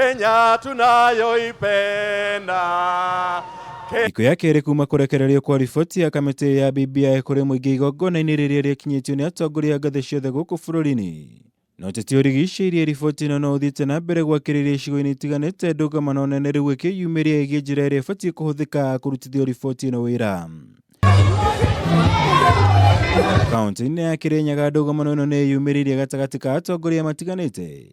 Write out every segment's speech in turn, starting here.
Kenya tunayoipenda. Thikũ ya kerĩ kuma kũrekererio kwa riboti ya kamĩtĩ ya BBI kũrĩ mũingĩ igongona-inĩ rĩrĩa rĩakinyĩtio nĩ atongoria a ngathĩ ciothe gũkũ bũrũri-inĩ. Na ũteti ũrigicĩirie riboti ĩno no ũthiĩte na mbere gwakĩrĩria icigo-inĩ itiganĩte ndũgamano nene rĩu ĩkĩyumĩria ĩgiĩ njĩra ĩrĩa ĩbatiĩ kũhũthĩka kũrutithio riboti ĩno wĩra. Kaunti-inĩ ya Kĩrĩnyaga ndũgamano ĩno nĩ ĩyumĩrĩirie gatagatĩ ka atongoria matiganĩte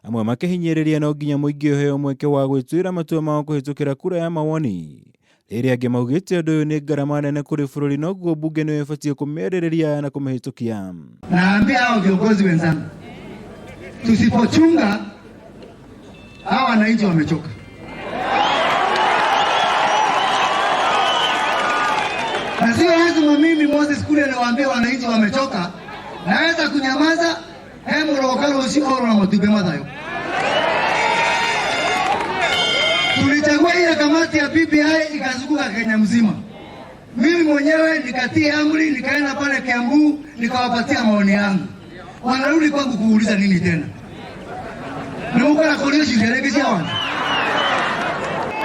amwe makĩhinyĩrĩria no nginya mũingĩ ũheo mweke wa gwĩtuĩra matua mao kũhĩtũkĩra kura ya mawoni rĩrĩa angĩ maugĩte ũndũ ũyũ nĩ ngarama nene kũrĩ bũrũri noguo mbunge nĩyo ĩbatiĩ kũmĩarĩrĩria na kũmĩhĩtũkia. Naambia hao viongozi wenzangu, tusipochunga hawa wananchi wamechoka. Na sio lazima mimi Moses Kuria niwaambie wananchi wamechoka. Naweza kunyamaza hemurokaro ucio na matumbĩ mathayo. Tulichagua ile kamati ya BBI ikazunguka Kenya mzima. Mimi mwenyewe nikatii amri, nikaenda pale Kiambu nikawapatia maoni yangu. Wanarudi kwangu kuuliza nini tena? Nimukora kuria ciria cia wana.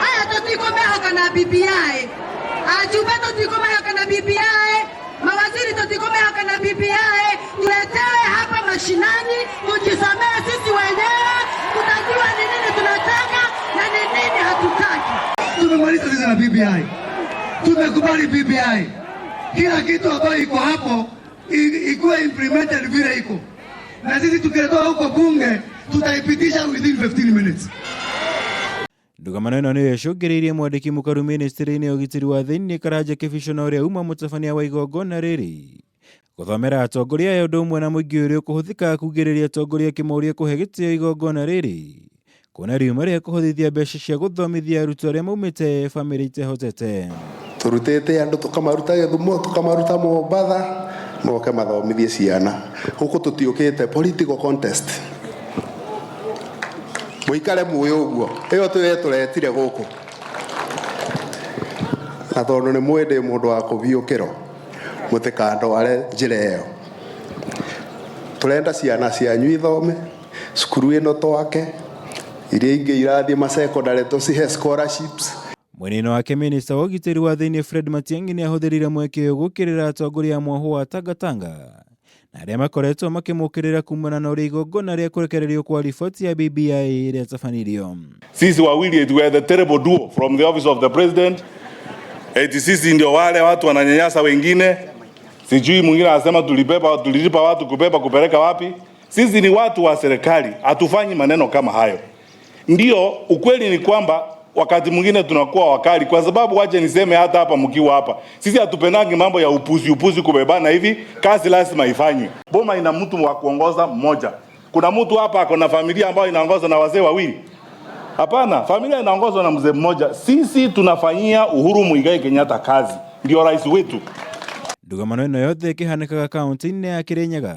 Aya tutikomehaka na BBI. Ajumbe tutikomehaka na BBI. Mawaziri tutikomehaka na BBI. Tuletewe hapa mashinani tujisomee sisi wenyewe, tutajua ni nini tunataka na ni nini hatutaki. Tumemaliza sisi na BBI. Tumekubali BBI. Kila kitu ambayo iko hapo ikuwe implemented vile iko. Na sisi tukiletoa huko bunge tutaipitisha within 15 minutes. Ndũgamano ĩno nĩyo ĩcũngĩrĩirie mwandĩki mũkaru mĩnĩstĩrĩ-inĩ ya ũgitĩri wa thĩinĩ Karanja Kĩbico na ũrĩa uma mũtabania wa igongona rĩrĩ gũthomera atongoria aya ũndũ ũmwe na mũingĩ ũrĩa ũkũhũthĩka kugĩrĩria atongoria kĩmoria kũhe gĩtĩo igongona rĩrĩ kuona riuma rĩa kũhũthithia mbeca cia gũthomithia arutwo arĩa maumĩte bamĩrĩ itehotete. Turutĩte andũ tũkamaruta Gĩthumo tũkamaruta Mombatha moke mathomithie ciana gũkũ tũtiũkĩte political contest mũikare muĩ ũguo ĩyo tũye tũretire gũkũ na tondũ nĩ mwĩ ndĩ mũndũ wa kũbiũkĩrwo mũtikandware njĩra ĩyo tũrenda ciana cianyu ithome cukuru ĩno twake iria ingĩ irathiĩ masekondarĩ tũcihe scholarships. Mwena-inĩ wake minista wa ũgitĩri wa thĩinĩ Fred Matiang'i nĩ ahũthĩrire mweke ũyũ gũkĩrĩra atongoria a mwahũ wa Tangatanga na arĩa makoretwo makĩmũkĩrĩra kumana na ũrĩa igongona rĩa kũrekererio kwa riboti ya BBI rĩatabanirio. Sisi wawili we are the terrible duo from the office of the president. Eti sisi ndio wale watu wananyanyasa wengine. Sijui mwingine anasema tulibeba tulilipa watu kubeba kupeleka wapi? Sisi ni watu wa serikali, hatufanyi maneno kama hayo. Ndio ukweli ni kwamba wakati mwingine tunakuwa wakali, kwa sababu wache niseme hata hapa mkiwa hapa, sisi hatupendangi mambo ya upuzi upuzi, kubebana hivi. Kazi lazima ifanywe. Boma ina mtu wa kuongoza mmoja. Kuna mtu hapa ako na familia ambayo inaongozwa na wazee wawili? Hapana, familia inaongozwa na mzee mmoja. Sisi tunafanyia Uhuru Muigai Kenyatta kazi, ndio rais wetu. Ndũgamano ĩno yothe ĩkĩhanĩkaga kaunti-inĩ ya Kĩrĩnyaga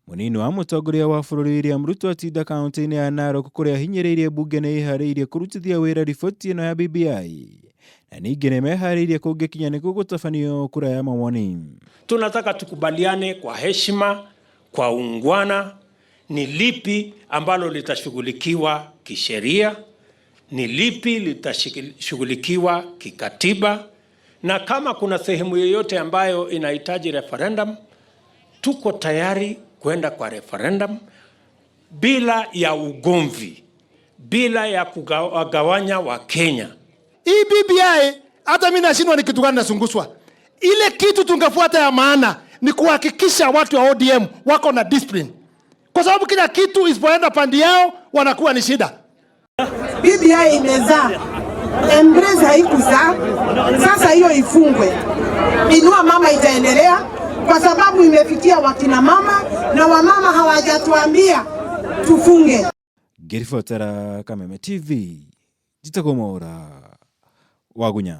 mũnini wa mũtongoria wa bũrũri William Ruto atinda kaunti-inĩ ya Narok kũrĩa ahinyĩrĩirie mbunge nĩ ĩharĩirie kũrutithia wĩra riboti ĩno ya BBI na ningĩ nĩ meharĩirie kũngĩkinya nĩguo gũtabanio kura ya mawoni. Tunataka tukubaliane kwa heshima, kwa ungwana, ni lipi ambalo litashughulikiwa kisheria, ni lipi litashughulikiwa kikatiba, na kama kuna sehemu yoyote ambayo inahitaji referendum, tuko tayari kwenda kwa referendum bila ya ugomvi, bila ya kugawanya Wakenya. Hii BBI hata mimi nashindwa ni kitu gani nasunguswa. Ile kitu tungefuata ya maana ni kuhakikisha watu wa ODM wako na discipline, kwa sababu kila kitu isipoenda pande yao wanakuwa ni shida. BBI imezaa, Embrace haikuzaa. Sasa hiyo ifungwe. Inua Mama itaendelea kwa sababu imefikia wakina mama na wamama hawajatuambia tufunge. Ngĩribotera Kameme TV, njĩtagwo Mwaũra Wagunya.